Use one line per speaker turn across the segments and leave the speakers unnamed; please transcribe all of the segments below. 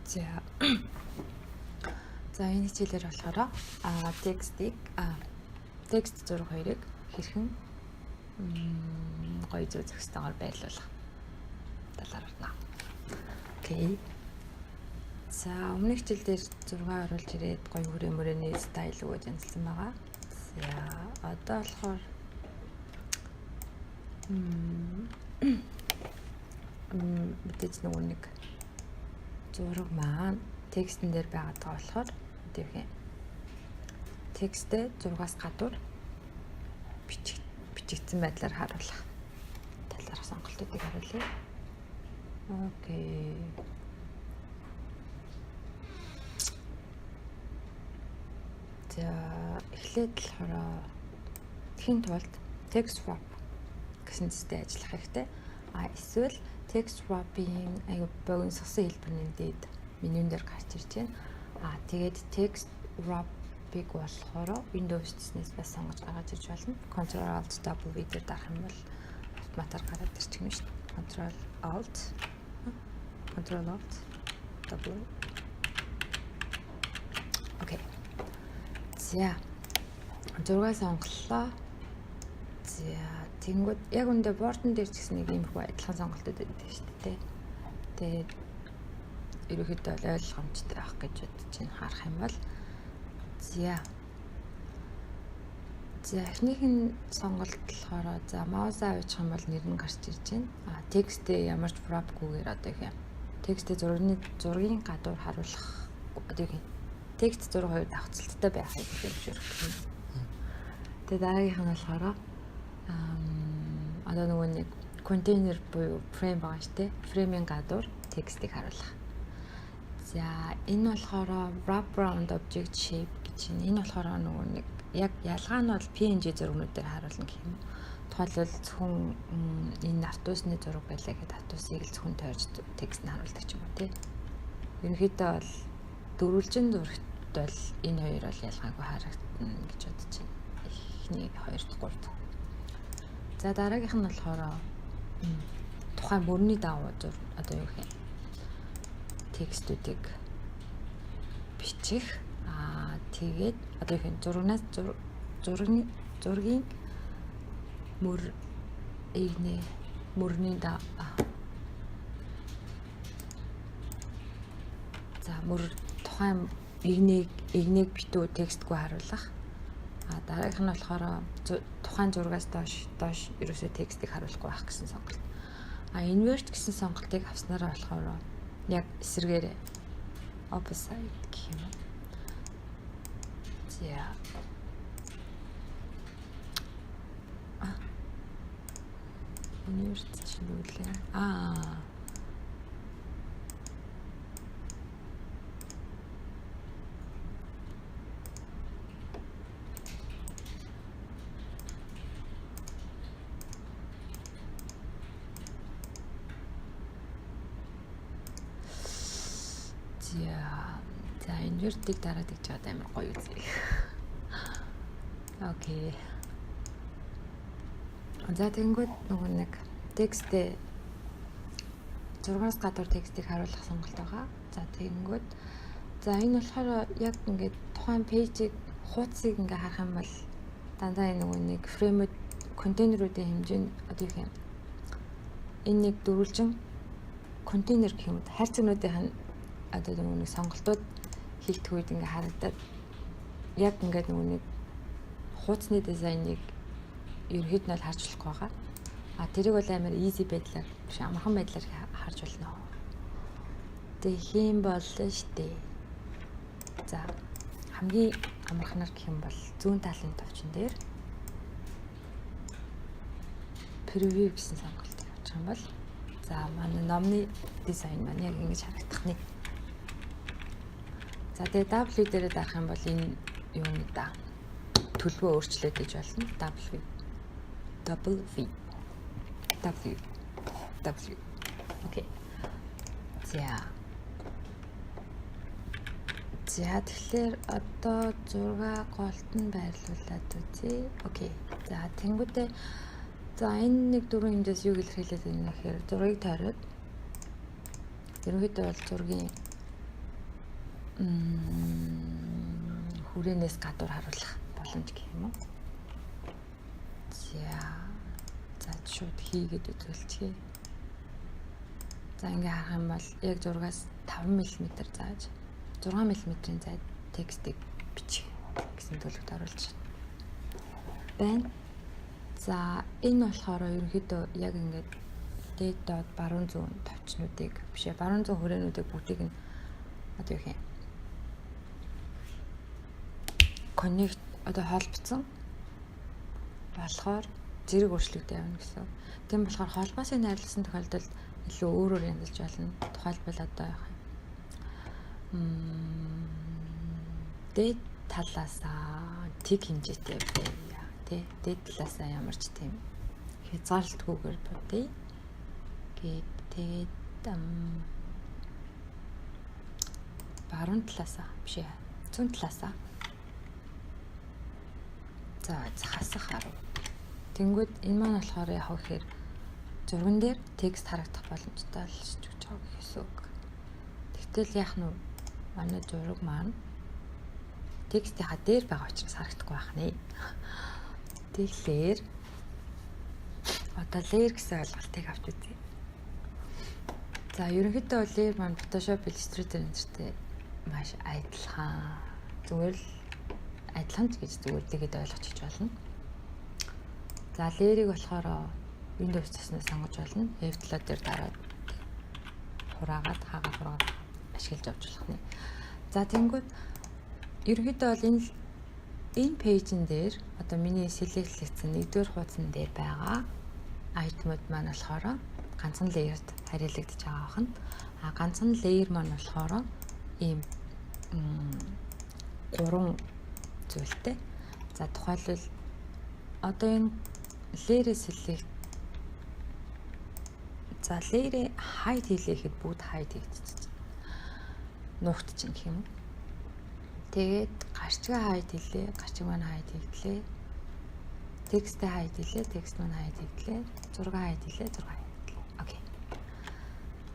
За. За, энэ хичээлээр болохоор текстийг текст зураг хоёрыг хэрхэн гоё зүй зохистойгоор байрлуулах талаар байна. Окей. За, өмнөх хичээл дээр зураг оруулж ирээд гоё хүрээ мөрөөний style өгөөд янзлсан байгаа. За, одоо болохоор мэдээж нөгөө нэг зураг маань текстэн дээр байгаад байгаа болохоор тийм текстээ зургаас гадуур бичигдсэн байдлаар харуулах талаарх сонголтуудыг харуулъя. Окей. За, эхлээд болохоор тэхийн тулд text wrap гэсэн зүйтэй ажиллах хэрэгтэй. А эсвэл text wrap-ийн аюу богиносгосон хэлбэрний дээд менюн дээр гарч ирж байна. А тэгээд text wrap-ыг болохоор Windows цэснээс бас сонгож гаргаж ирж болно. Ctrl Alt W дээр дарах юм бол автоматар гараад ирчих юм шүү дээ. Ctrl Alt W. Окей. За. Зураг сонголлоо. За, тэгэнгүүт яг үндэ Word-н дээр ч гэсэн нэг иймэрхүү адилхан сонголтууд байдаг шүү дээ. Тэгээд ерөөхдөө бол ойлгомжтой байх гэж бодож байна харах юм бол. За. За, эхнийх нь сонголт болохоор за маусаа авчих юм бол нэр нь гарч ирж байна. А текстээ ямар ч wrap-гүйгээр одоо их юм. Текстээ зургийн гадуур харуулах одоо их юм. Текст зураг хоёр давхцалтай байхыг зөвшөөрөх юм. Тэгээ дараагийнх нь болохоор одоо нөгөө нэг контейнер буюу frame байгаа шүү дээ. Frame-ийн гадуур текстийг харуулах. За, энэ болохоор wrap round object shape гэж байна. Энэ болохоор нөгөө нэг яг ялгаа нь бол PNG зургнууд дээр харуулна гэх юм. Тухайлбал зөвхөн энэ автобусны зураг байлаа гэхэд автобусыг л зөвхөн тойрж текст нь харуулдаг ч юм уу тий. Ерөнхийдөө бол дөрвөлжин зурагт бол энэ хоёр бол ялгаагүй харагдана гэж бодож байна. Эхний, хоёр дахь, гурав дахь. За, дараагийнх нь болохоор тухайн мөрний дагуу зур одоо юу гэх юм текстүүдийг бичих. Аа, тэгээд одоо юу зурагнаас зургийн зургийн мөр игнэ мөрний да за мөр тухайн игнэг битүү текстгүй харуулах. А дараагийнх нь болохоор тухайн зургаас доош ерөөсөө текстийг харуулахгүй байх гэсэн сонголт. А invert гэсэн сонголтыг авснараа болохоор яг эсрэгээрээ opposite гэх юм уу. За. Invert чинь юу лээ? Аа. За, invert-ийг дараад гэж чад амар гоё үзье. Окей. За, тэгэнгүүт нөгөө нэг текстээ зургаас гадуур текстийг харуулах сонголт байгаа. За, тэгэнгүүт за энэ болохоор яг ингээд тухайн page-ийг хуудсыг ингээ харах юм бол дандаа энэ нөгөө нэг frame-үүд контейнеруудын хэмжээ нь одоо юу юм энэ нэг дөрвөлжин контейнер гэх юм уу хайрцагнуудын одоо нөгөө нэг сонголтууд хийх үед ингээ харагдаад яг ингээд нөгөө нэг хуудасны дизайныг ерөнхийд нь бол харж болохгүй байгаа. А тэрийг бол амар easy байдлаар биш амархан байдлаар харж болно. Тэг хийм болно штэ. За, хамгийн амархнаар гэх юм бол зүүн талын товчон дээр preview гэсэн сонголтыг авчих юм бол за манай номны дизайн маань яг ингэж харагдах нэ. За, тэгээ W дээрээ дарах юм бол энэ юуны да төлөвөө өөрчлөөд иж болно. W W W W. Окей. За. За, тэгэхээр одоо зураг голд нь байрлуулад үзье. Окей. За, тэнгуүтээ за энэ нэг дөрвөн хэмжээс юу илэрхийлээд байна гэхээр зургийг тойроод ерөнхийдөө бол зургийн Хүрээнээс гадуур харуулах боломж гэх юм уу. За. За, шууд хийгээд үзүүлчихье. За, ингээ харах юм бол яг зургаас 5 мм зааж 6 мм-ийн зайд текстийг бичих гэсэн төлөвт оруулж байна. За, энэ болохоор ерөнхийдөө яг ингээд дээд доод баруун зүүн товчнуудыг биш ээ, баруун зүүн хүрээнүүдийг бүгдийг нь одоо юу юм connect, одоо холбоцсон болохоор зэрэг өөрчлөгдөж явна гэсэн. Тийм болохоор холбоосыг найрласан тохиолдолд илүү өөрөөр янзалж болно. Тухайлбал одоо яах юм? Дээд талаасаа тэг хэмжээтэй байя тий. Дээд талаасаа ямар ч тийм хязгаарлалтгүйгээр будъя. Гээд тэгээд баруун талаасаа биш ээ, зүүн талаасаа, за, хасах 10. Тэнгүүд энэ маань болохоор яг гэхээр зурган дээр текст харагдах боломжтой болчих гэж байгаа гэсэн үг. Тэгтэл яах нь манай зураг маань текстийнхаа дээр байгаа учраас харагдахгүй байх нэ. Тэгэхээр одоо layer гэсэн ойлголтыг авч үзье. За, ерөнхийдөө layer маань Photoshop, Illustrator энтертэй маш адилхан. Зүгээр л адилхан ч гэж зүгээр тэгээд ойлгочих болно. За, layer-ыг болохоор Windows цэснээс сонгож болно. F7 дээр дараад хураагаад, хаагаад, хураагаад ашиглаж авч болох нэ. За, тэгэнгүүт ерөнхийдөө бол энэ page-н дээр одоо миний select-лэгдсэн нэгдүгээр хуудсан дээр байгаа item-ууд маань болохоор ганцхан layer-д харьяалагдаж байгаа байна. А ганцхан layer маань болохоор ийм гурван зүйлтэй. За, тухайлбал одоо энэ layer select, за, layer hide хийлээхэд бүгд hide хийгдчихэж нуугдчихэв гэх юм. Тэгээд гарчгаа hide хийлээ, гарчиг маань hide хийгдлээ. Текстээ hide хийлээ, текст маань hide хийгдлээ. Зураг hide хийлээ, зураг hide хийгдлээ. Okay.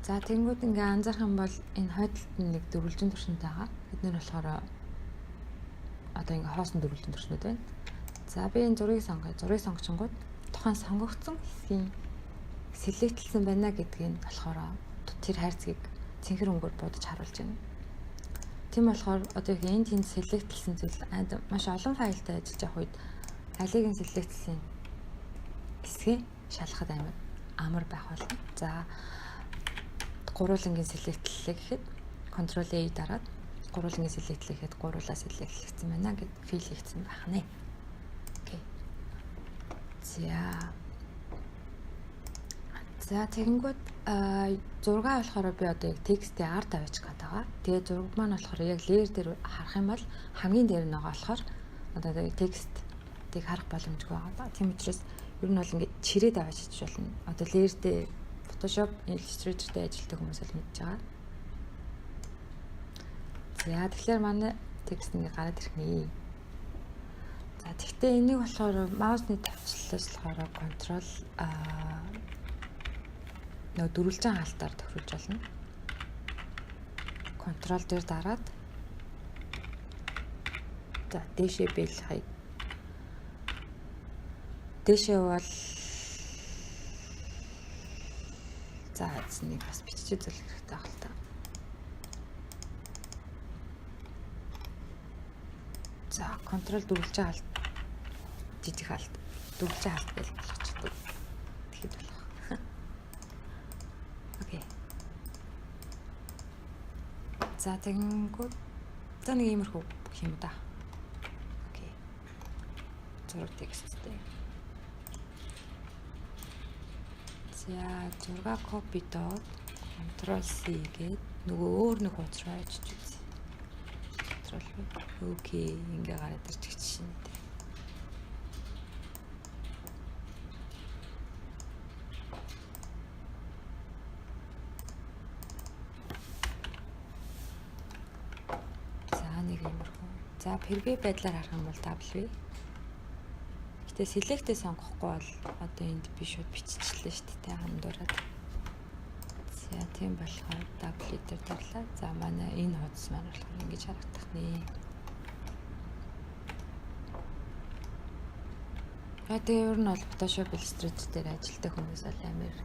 За, тэгэнгүүт ингээ анзаарах юм бол энэ хойд талд нь нэг дөрвөлжин туршинтай байгаа. Бид нар болохоор одоо ингээ хоосон дөрвөлжин туршнууд байна. За, би энэ зургийг сонгоё. Зургийг сонгочингууд тухайн сонгогдсон хэсгийн select-лсэн байна гэдгийг болохоор тэр хайрцгийг цэнхэр өнгөөр будаж харуулж байна. Тийм болохоор одоо яг энэ тэнд select-лсэн зүйл маш олон файлтай ажиллаж явах үед алийг нь select-лсэн хэсгээ шалгахад амар амар байх болно. За, гурвуулангийн select-лээ гэхэд Ctrl A дараад гурвуулангийн select-лээ гэхэд гурвуулаа select-лэгдсэн байна гэд fill хийгдсэн байх нэ. Okay. За. За, тэгэнгүүт зураг болохоор би одоо яг текстээ ард авчих гээд байгаа. Тэгээ зураг маань болохоор яг layer дээр харах юм бол хамгийн дээр нь байгаа болохоор одоо текстийг харах боломжгүй байгаа. Тийм учраас ер нь бол ингээд чирээд авчиж болно. Одоо layer дээр Photoshop, Illustrator дээр ажилладаг хүмүүс бол мэдж байгаа. За, тэгэхээр манай текст ингээд гараад ирэх нэ. За, тэгвэл энийг болохоор mouse-ны товчлолоос болохоор control нөгөө дөрвөлжин хаалтаар тохируулж болно. Control дээр дараад, за, дээшээ бэлхийг дээшээ бол, за, эзнийг бас бичиж үзэх хэрэгтэй байх л та. За, control дөрвөлжин хаалт, жижиг хаалт, дөрвөлжин хаалт гэж болгочихдог. Тэгэхэд болох. Okay. За, тэгэнгүүт за, нэг иймэрхүү юм да. Okay. Зураг тексттэй. За, зураг copy-доод Ctrl C гээд нөгөө өөр нэг хуудас руу очиж үзье. Ctrl V. Okay, ингээ гараад ирчих жишээ нь. За, нэг иймэрхүү. За, preview байдлаар харах юм бол W. Гэтэ select-ээ сонгохгүй бол одоо энд би шууд биччихлээ шүү дээ, андуураад. За, тийм болохоор W дээр дарлаа. За, манай энэ хуудас маань болохоор ингэж харагдах нэ. За, тэгээ ер нь бол Photoshop, Illustrator дээр ажилладаг хүмүүс бол амар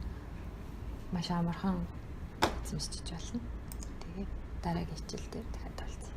маш амархан эзэмшиж болно. Тэгээ дараагийн хичээл дээр дахиад уулзъя.